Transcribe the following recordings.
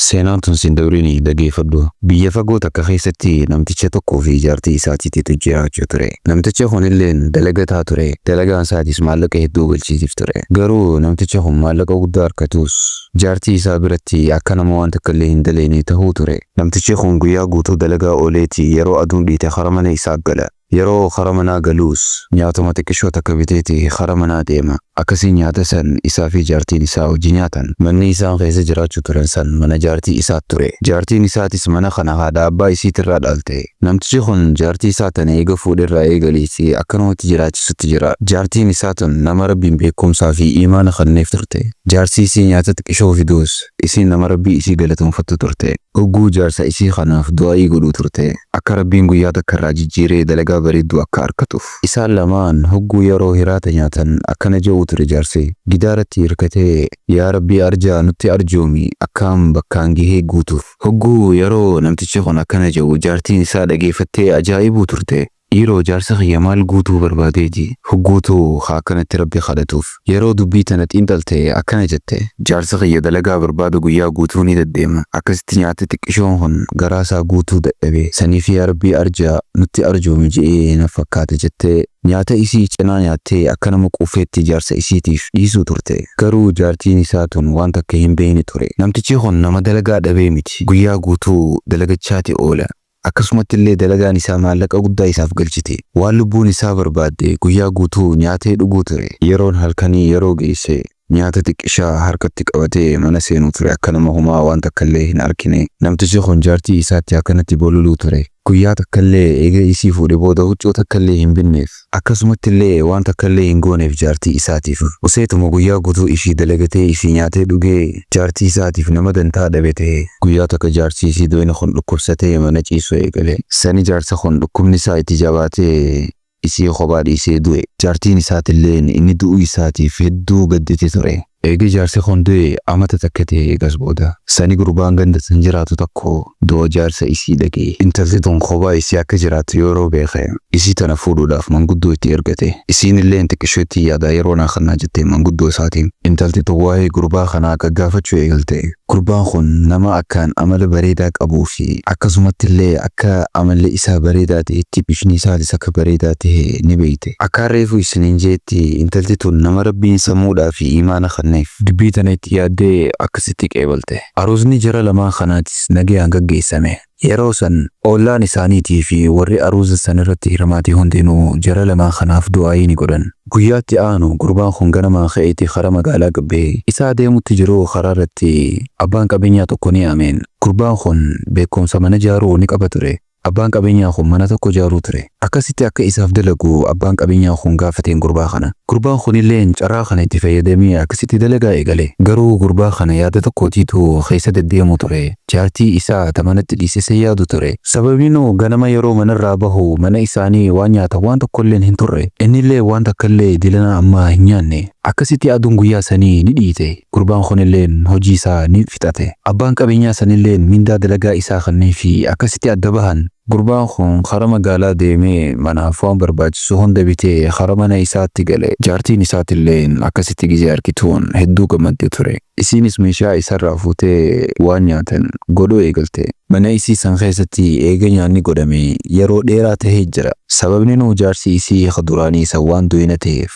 Seenaan tun sin dabrinii dhageeffadhu. Biyya fagoo takka keessatti namticha tokkoo fi jaartii isaatiitu jiraachuu ture. Namtichi kunilleen dalagataa ture. Dalagaan isaatis maallaqa hedduu galchiitiif ture. Garuu namtichi kun maallaqa guddaa harkatus jaartii isaa biratti akka nama waan takka illee hin daleene tahuu ture. Namtichi kun guyyaa guutuu dalagaa ooleeti yeroo aduun dhiite kara mana isaa gala. Yeroo kara manaa galuus nyaatuma xiqqishoo takka biteeti kara manaa deema. Akkasiin nyaata san isaa fi jaartiin isaa hojii nyaatan. Manni isaan keessa jiraachuu turan san mana jaartii isaa ture. Jaartiin isaatis mana kana haadha abbaa isiitirraa dhaalte. Namtichi kun jaartii isaa tana eega fuudherraa eegaleeti akkanumatti jiraachisutti jira. Jaartiin isaa tun nama Rabbiin beekumsaa fi imaana kenneef turte. Jaarsi isii nyaata xiqqishoo fiduus isiin nama Rabbii isii galatoonfattu turte. Hogguu jaarsa isii kanaaf du'aa'ii godhuu turte. Akka Rabbiin guyyaa takka irraa jijjiiree dalagaa bareedduu akka arkatuuf. Isaan lamaan hogguu yeroo hiraata nyaatan akkana je'uu ture jaarsi. Gidaaratti hirkatee, "Yaa Rabbii arjaa nutti arjoomi akkaan bakkaan gahee guutuuf." Hogguu yeroo namtichi kun akkana je'u jaartiin isaa dhageeffattee ajaa'ibuu turte. Dhiiroo, jaarsa kiyya maal guutuu barbaadeeti hogguutu haa akkanatti Rabbi kadhatuuf? Yeroo dubbii tana xiinxalte akkana jette. Jaarsi kiyya dalagaa barbaada guyyaa guutuu ni deddeema. Akkasitti nyaata xiqqishoon kun garaa isaa guutuu dadhabe. Saniif yaa Rabbii arjaa nutti arjoomi je'ee na fakkaata jettee nyaata isii cinaa nyaattee akka nama quufeetti jaarsa isiitiif dhiisuu turte. Garuu jaartiin isaa tun waan takka hin beeyne ture. Namtichi kun nama dalagaa dhabee miti. Guyyaa guutuu dalagachaati oola. Akkasumatti illee dalagaan isaa maallaqa guddaa isaaf galchite. Waan lubbuun isaa barbaadde guyyaa guutuu nyaatee dhuguu ture. Yeroon halkanii yeroo geesse nyaata xiqqishaa harkatti qabatee mana seenuu ture akka nama homaa waan takka illee hin arkine. Namtichi kun jaartii isaatti akkanatti bololuu ture. Guyyaa takka illee eega isii fuudhe booda huccuu takka illee hin binneef. Akkasumatti illee waan takka illee hin gooneef jaartii isaatiif. Useetuma guyyaa guutuu ishii dalagatee ishii nyaatee dhugee jaartii isaatiif nama dantaa dhabe ta'e. Guyyaa takka jaarsi isii doyna kun dhukkubsatee mana ciisuu eegale. Sani jaarsa kun dhukkubni isaa itti jabaatee isii kophaa dhiisee du'e. Jaartiin isaatilleen inni du'uu isaatiif hedduu gaddite ture. Eegi jaarsi kun du'e amata takka ta'e eegas booda. Sani gurbaan ganda san jiraatu tokko du'a jaarsa isii dhaga'e. Intalti tun kophaa isii akka jiraattu yeroo beeke isii tana fuudhuudhaaf manguddoo itti ergate. Isiin illeen xiqqishoo itti yaadaa yeroo naa kannaa jettee manguddoo isaatiin. Intalti tun waa'ee gurbaa kanaa gaggaafachuu eegalte. Gurbaan kun nama akkaan amala bareedaa qabuu fi akkasumatti illee akka amalli isaa bareedaa ta'etti bifni isaatis akka bareedaa ta'e ni beekte. Akkaan reefu isiniin jeetti intalti tun nama Rabbiin sammuudhaa fi imaana kenneef. Dubbii tana itti yaaddee akkasitti qeebalte. Aruuzni jara lamaan kanaatis nagayaan gaggeessame. Yeroo san ollaan isaaniitii fi warri aruuza san irratti hirmaate hundinuu jara lamaan kanaaf du'aayii ni godhan. Guyyaatti aanu gurbaan kun ganamaan ka'eeti kara magaalaa gad bahe. Isaa deemutti jiruu karaa irratti abbaan qabeenyaa tokko ni yaameen. Gurbaan kun beekumsa mana jaaruu ni qaba ture. Abbaan qabeenyaa kun mana tokko jaaruu ture. Akkasitti akka isaaf dalagu abbaan qabeenyaa kun gaafateen gurbaa kana. Gurbaan kunilleen carraa kana itti fayyadamee akkasitti dalagaa eegale. Garuu gurbaa kana yaada tokkootiitu keessa deddeemu ture. Jaartii isaa ta manatti dhiisise yaadu ture. Sababinuu ganama yeroo manarraa bahu mana isaanii waan nyaatan waan tokkolleen hin turre. Innillee waan takkallee dilana ammaa hin nyaanne. Akkasitti aduun guyyaa sanii ni dhiite. Gurbaan kunilleen hojii isaa ni fixate. Abbaan qabeenyaa sanilleen mindaa dalagaa isaa kenneefi akkasitti adda bahan. Gurbaan kun kara magaalaa deemee manaaf waan barbaachisu hunda bitee kara mana isaatti gale. Jaartiin isaatilleen akkasitti gizee argituun hedduu gammadde ture. Isiinis meeshaa isarraa fuutee waan nyaatan godhuu eegalte. Mana isii san keessatti eega nyaanni godhame yeroo dheeraa tahee jira. Sababninuu jaarsi isii ka duraanii san waan doyna ta'eef.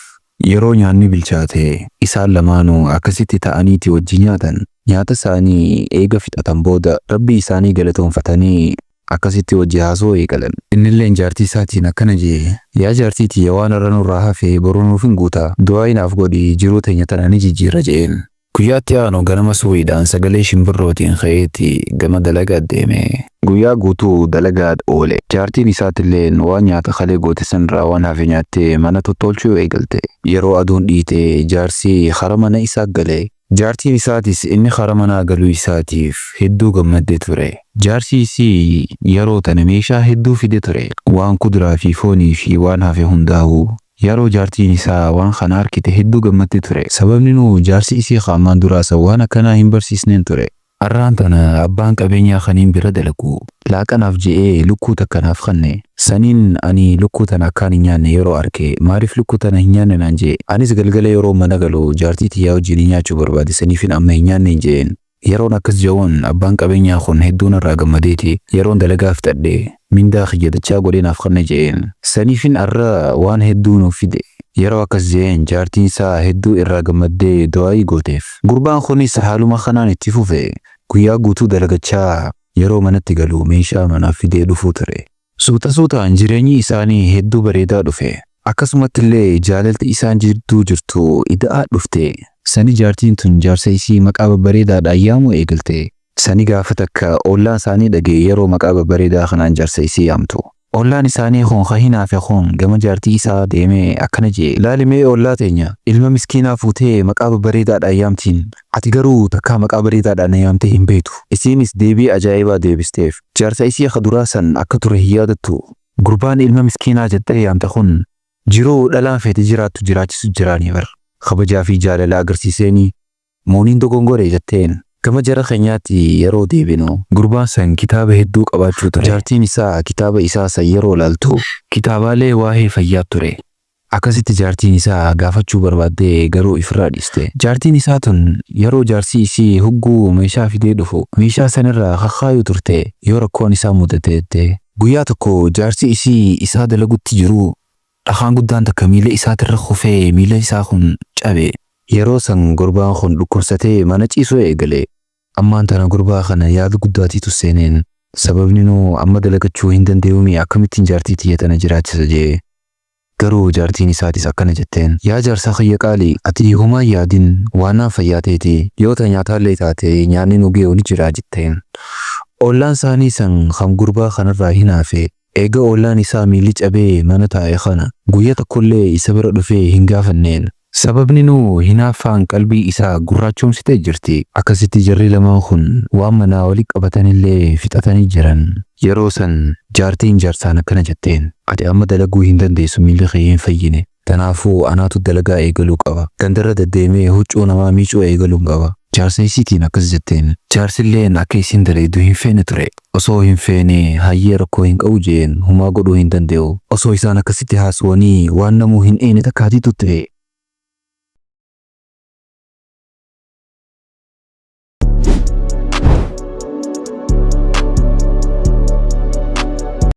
Yeroo nyaanni bilchaate isaan lamaanuu akkasitti ta'aniiti wajji nyaatan. Nyaata isaanii eega fixatan booda Rabbii isaanii galatoonfatanii akkasitti wajji haasoo eegalan. Innilleen jaartii isaatiin akkana jee, "Yaa jaartii tiyya, waan har'a nurraa hafe boru nuuf hin guuta. Du'aa'ii naaf godhi, jiruu teenya tana ni jijjiirra," je'een. Guyyaatti aanu ganama suwiidhaan sagalee shimbirrootiin ka'eeti gama dalagaa deeme. Guyyaa guutuu dalagaa oole. Jaartiin isaatilleen waan nyaata kalee goote sanirraa waan hafe nyaattee mana tottolchuu eegalte. Yeroo aduun dhiite jaarsi kara mana isaa gale. Jaartiin isaatis inni kara manaa galuu isaatiif hedduu gammadde ture. Jaarsi isii yeroo tana meeshaa hedduu fide ture. Waan kuduraa fi foonii fi waan hafe hundaa'uu. Yeroo jaartiin isaa waan kana arkite hedduu gammadde ture. Sababninuu jaarsi isii ka ammaan duraa san waan akkanaa hin barsiisneen ture. Arraan tana abbaan qabeenyaa kaniin bira dalagu laaqanaaf je'ee lukkuu takka naaf kanne. Saniin ani lukkuu tana akkaan hin nyaanne yeroo arke, "Maaliif lukkuu tana hin nyaanne?" naan je'e. Anis galgala yeroo mana galu jaartii tiyyaa wajjin nyaachuu barbaade, saniifin amma hin nyaanneen je'een. Yeroon akkas ja'uun abbaan qabeenyaa kun hedduu narraa gammadeeti yeroon dalagaa fixadhe mindaa kiyya dachaa godhee naaf kanne je'een. Saniifin arra waan hedduu nuuf fide. Yeroo akkas je'een jaartiin isaa hedduu irraa gammaddee du'aa'ii gooteef. Gurbaan kunis haaluma kanaan itti fufe. Guyyaa guutuu dalagachaa yeroo manatti galu meeshaa manaaf fidee dhufuu ture. Suuta suutaan jireenyi isaanii hedduu bareedaa dhufe. Akkasumatti illee jaalalti isaan jidduu jirtu ida'aa dhufte. Sani jaartiin tun jaarsa isii maqaa babbareedaadhaan yaamuu eegalte. Sani gaafa takka ollaan isaanii dhagee yeroo maqaa babbareedaa kanaan jaarsa isii yaamtu. Ollaan isaanii kun ka hinaafe kun gama jaartii isaa deemee akkana jee. Laali mee ollaa teenya ilma miskiinaa fuutee maqaa babbareedaadhaan yaamtiin. Ati garuu takkaa maqaa bareedaadhaan na yaamtee hin beektu. Isiinis deebii ajaa'ibaa deebisteef. Jaarsa isii ka duraa san akka ture hin yaadattu. Gurbaan ilma miskiinaa jettee yaamte kun jiruu dhalaan feete jiraattu jiraachisu jiraanii bar. Kabajaa fi jaalala agarsiiseeni mooniin dogongore jetteen. Gama jara keenyaatti yeroo deebinu gurbaan san kitaaba hedduu qabaachuu ture. Jaartiin isaa kitaaba isaa san yeroo laaltu kitaabaalee waa'ee fayyaa ture. Akkasitti jaartiin isaa gaafachuu barbaaddee garuu ifirraa dhiiste. Jaartiin isaa tun yeroo jaarsi isii hugguu meeshaa fidee dhufu meeshaa sanirraa kakkaayuu turte yoo rakkoon isaa mudate jette. Guyyaa tokko jaarsi isii isaa dalagutti jiru dhakaan guddaan takka miila isaatirra kufee miila isaa kun cabe. Yeroo san gurbaan kun dhukkubsatee mana ciisuu eegale. Ammaan tana gurbaa kana yaada guddaatiitu seeneen. Sababni nuu amma dalagachuu hin danda'uumi akkamittiin jaartii tiyya tana jiraachisa jee. Garuu jaartiin isaatis akkana jetteen. Yaa jaarsa kiyya qaali ati homaa yaadin waan fayyaa teeti yoo ta nyaataallee taate nyaanni nu ge'u ni jira jetteen. Ollaan isaanii san kan gurbaa kanarraa hinaafe eega ollaan isaa miilli cabee mana taa'e kana guyyaa tokkollee isa bira dhufee hin gaafanneen. Sababni nuu hinaaffaan qalbii isaa gurraachoomsitee jirti. Akkasitti jarri lamaan kun waan manaa walitti qabatanillee fixatanii jiran. Yeroo san jaartiin jaarsaan akkana jetteen. Ati amma dalaguu hin dandeessu miilli kee hin fayyine. Kanaafuu anaatu dalagaa eegaluu qaba. Gandarra deddeemee huccuu namaa miicuu eegaluun qaba. Jaarsa isiitiin akkas jetteen. Jaarsilleen akka isin dalaydu hin feene ture. Osoo hin feene hayyee rakkoo hin qabu jeen humaa godhuu hin danda'u. Osoo isaan akkasitti haasawanii waan namuu hin eene takkaatiitu ta'e.